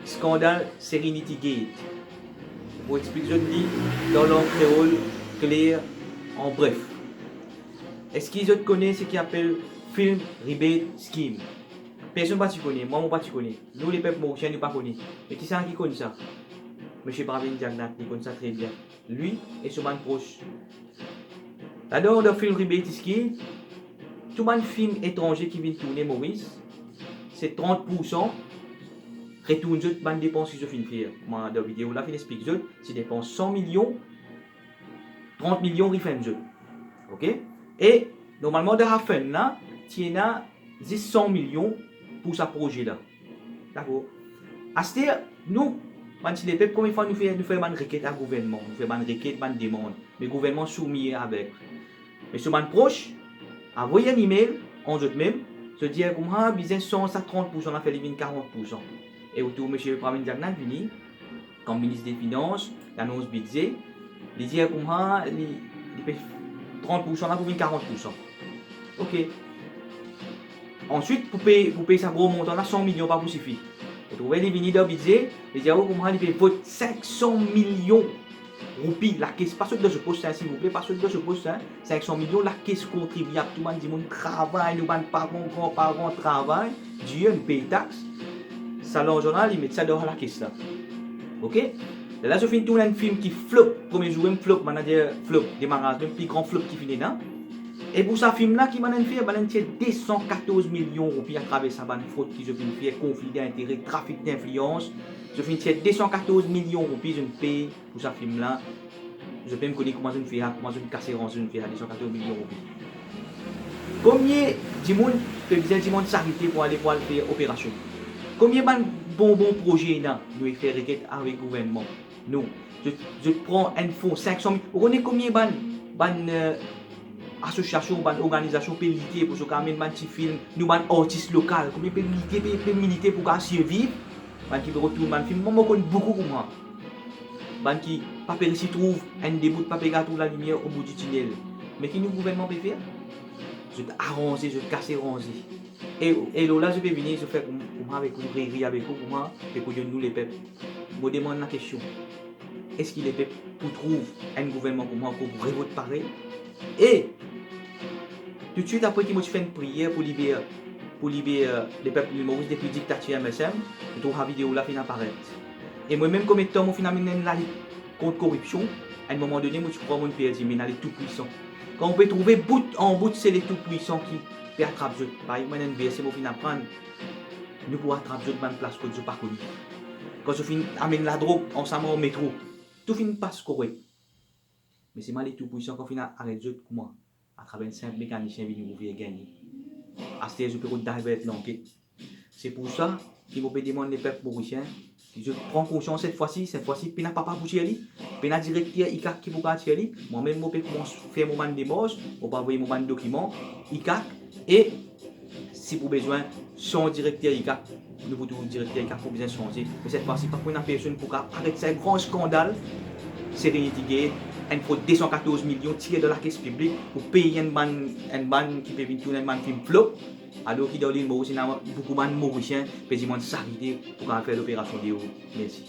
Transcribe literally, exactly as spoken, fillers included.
Skandal Serenity Gate. Mo explik zot li dan lang kreol kler, an bref. Eski zot kone seki apel film rebate scheme? Personn pa ti kone, mwa mo pa ti kone. Nou lepep morisien nou pa kone. Me kisannla ki konn sa? Misie Pravin Jagannath, li konn sa tre bien. Li e so bann pros. Ladan, dan film rebate scheme, tou bann film etranze ki vinn tourne Moris, se trant poursan retourn zot bann depans ki zot finn fer. Mwa dan video la finn explik zot, ti depans san milion, trant milion refund zot. Ok? E normalman dan sa fund la, ti ena zis san milion pou sa proze la. Dakor? Aster, nou, bann ti lepep, konbien fwa nou fer, nou fer bann reket a gouvernman, nou fer bann reket, bann demann, me gouvernman sourd-mie, aveg. Me so bann pros avoy enn email ant zot mem, zot dir kouma bizin sanz sa trant poursan la, fer li vinn karant poursan. E ou trouv misie Pravin Jagannath vini, kom minis de finans, li anons bidze, li dir kouma li, li pe trant poursan la pou vinn karant poursan. Ok. Answit, pou pey, pou pey sa gro montan la, san milion pa pou sifi. Ou trouve li vini dan bidze, li dir ou kouma li pe vot sink san milion roupi lakes, pa sot dan so pos, silvouple, pa sot dan so pos, sink san milion lakes kontribiab, tou bann dimoun travay, nou bann paran, granparan travay dir, nou pey tax. Sa larzan la, li met sa dan lakes la. Ok? Lerla zot finn tourn enn film ki flop, premie zour mem flop, bann la dir flop, demaraz, mem pli gran flop ki finn ena. E pou sa film la, ki bannla inn fer? Bannla inn tir de san katorz milion roupi atraver sa bann frod ki zot finn fer, konfli dintere, trafik dinflians. Zot finn tir de san katorz milion roupi, zot inn pey pou sa film la. Zot mem kone kouma zot inn fer sa, kouma zot inn kase ranze, zot inn fer sa, de san katorz milion roupi. Konbien dimoun pe bizin dimann sarite pou ale, pou al fer operasion? Konbien bann bon bon proze ena, nou fer reket avek gouvernman? Non. Zot, zot pran enn fon sink san mil. Ou kone konbien bann, bann, eh, asosiasion, bann organizasion pe lite pou zot kapav amenn bann ti film, nou bann artis lokal, konbien pe lite, pe, pe milite pou kapav sirviv? Bann ki pe rod tourn bann film, mwa, mo konn boukou kouma. Bann ki pa pe resi trouv enn debout, pa pe kapav trouv lalimier obout ditinel. Me ki nou gouvernman pe fer? Zot aranze, zot kase ranze. E, e lor la, zot pe vini, zot fer koum-, kouma avek ou, riri avek ou, kouma, pe kouyon nou lepep. Mo demann lakestion, eski lepep pou trouv enn gouvernman kouma ankor pou revot parey? E toutswit apre ki mo ti fer enn priyer pou liber, pou liber lepep Lil Moris depi diktatir M S M, mo trouv sa video la finn aparet. E mwa mem, kouma letan mo finn amenn enn lalit kont koripsion, a enn moman done, mo ti krwar monn perdi, me ena le Tou Pwisan. Kan ou pe trouve bout an bout, se le Tou Pwisan ki pe atrap zot. Parey mwa, enn verse mo finn aprann, nou pou atrap zot bann plas kot zot pa kone. Kan zot finn amenn ladrog ansam ar metro, tou finn pas korek. Me selman le Tou Pwisan kan finn aret zot, kouma, atraver enn sinp mekanisien vinn ouver gin li. Aster zot pe rod divert lanket. Se pou sa ki mo pe demann lepep morisien ki zot pran konsians set fwa si, set fwa si pena papa pou tir li, pena direkter ICAC ki pou kapav tir li. Mwa mem mo pe koumans fer mo bann demars, mo pe avoy mo bann dokiman ICAC, e si pou bezwin sanz direkter ICAC, nou pou trouv direkter ICAC pou bizin sanze. Me set fwa si pa pou ena personn pou kapav aret sa gran skandal Serenity Gate, enn frod de san katorz milion tir dan lakes piblik pou pey enn bann, enn bann ki pe vinn tourn enn bann film flop, alor ki dan Lil Moris ena boukou bann Morisien pe dimann sarite pou kapav fer loperasion deor. Mersi.